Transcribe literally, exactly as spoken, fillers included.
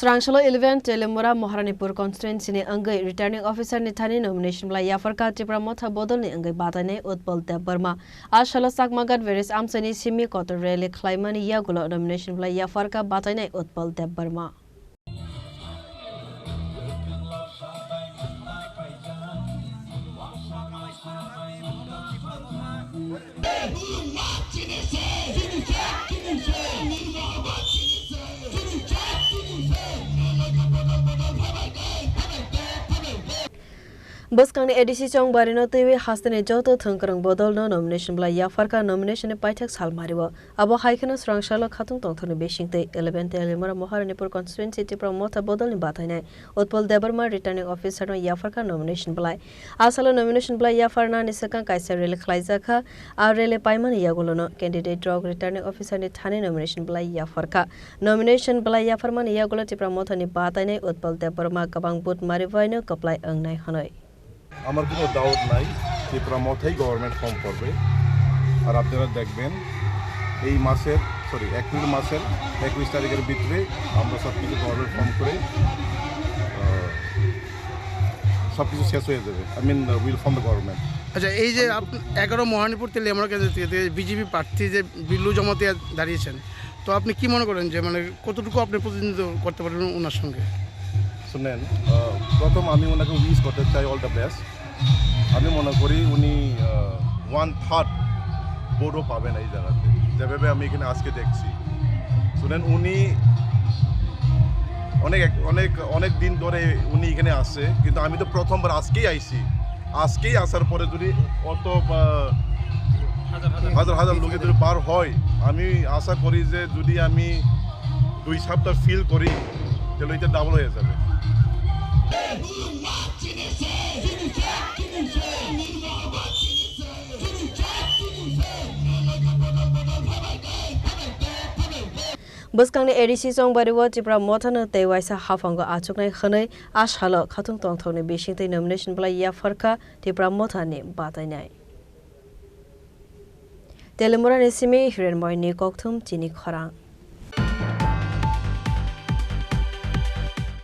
Swrangsalo eleven Telemura Maharanipur constituency ni wngwi returning officer ni thani nomination belai yapharkha Tipra Motha bodol ni wngwi batainai Utpal Debbarma. A salo Chakmaghat village amchaini simi kotor rally khlaimani yagulo nomination belai yapharkha batainai Utpal Debbarma. Bwskangni A D C chongbarino twiwi hasteni joto thwngkwrwng bodolno nomination belai yapharkha nomination ni paithak salmario. Abo hai kheno swrangsalo khatung tongthokni bisingtwi eleven Telemura Maharanipur constituency Tipra Motha bodolni batainai Utpal Debbarma returning officer no yapharkha nomination belai. A salo nomination belai yapharnani swkang kaisa rally khlaijakha. A rally paimani yagulono candidate rok returning officer ni thani nomination belai yapharkha. Nomination belai yapharmani yagulo Tipra Motha ni batainai Utpal Debbarma kwbang vote maribaino kwplai wngnai hwnwi. আমার কোনো ডাউট নাই, ত্রিপুরা মথাই government form করবে। আর আপনারা দেখবেন এই মাসের, sorry, April মাসের একুশ তারিখের ভিতরে আমরা সব কিছু গভর্নমেন্ট ফর্ম করে, আহ, সব কিছু শেষ হয়ে যাবে। I mean, uh, we'll form the government. আচ্ছা, এই যে আপ-, এগারো মহারানীপুর তেলিয়ামুড়া কেন্দ্র থেকে বিজেপি প্রার্থী যে বিল্লু জমাতিয়া দাঁড়িয়েছেন, তো আপনি কি মনে করেন যে, মানে, কতটুকু আপনি প্রতিনিধিত্ব করতে পারবেন ওনার সঙ্গে? শুনেন, আহ, প্রথম আমি ওনাকে উইশ করতে চাই অল দ্য বেস্ট। আমি মনে করি উনি, আহ, ওয়ান থার্ড ভোটও পাবেন এই জায়গাতে, যেভাবে আমি এখানে আজকে দেখছি। শুনেন, উনি অনেক এক-, অনেক, অনেক দিন ধরে উনি এখানে আছে, কিন্তু আমি তো প্রথমবার আজকেই আইছি। আজকেই আসার পরে যদি অত, আহ, হাজার হাজার লোকে যদি বার হয়, আমি আশা করি যে যদি আমি দুই সপ্তাহ ফিল করি, তাহলে এটা ডাবল হয়ে যাবে। Bwskangni A D C chongbario Tipra Mothano tei waisa haphango achuknai hwnwi a salo khatung tongthokni bisingtwi nomination belai yapharkha Tipra Mothani batainai. Telemurani simi Hirenmoyni kokthum chini khorang.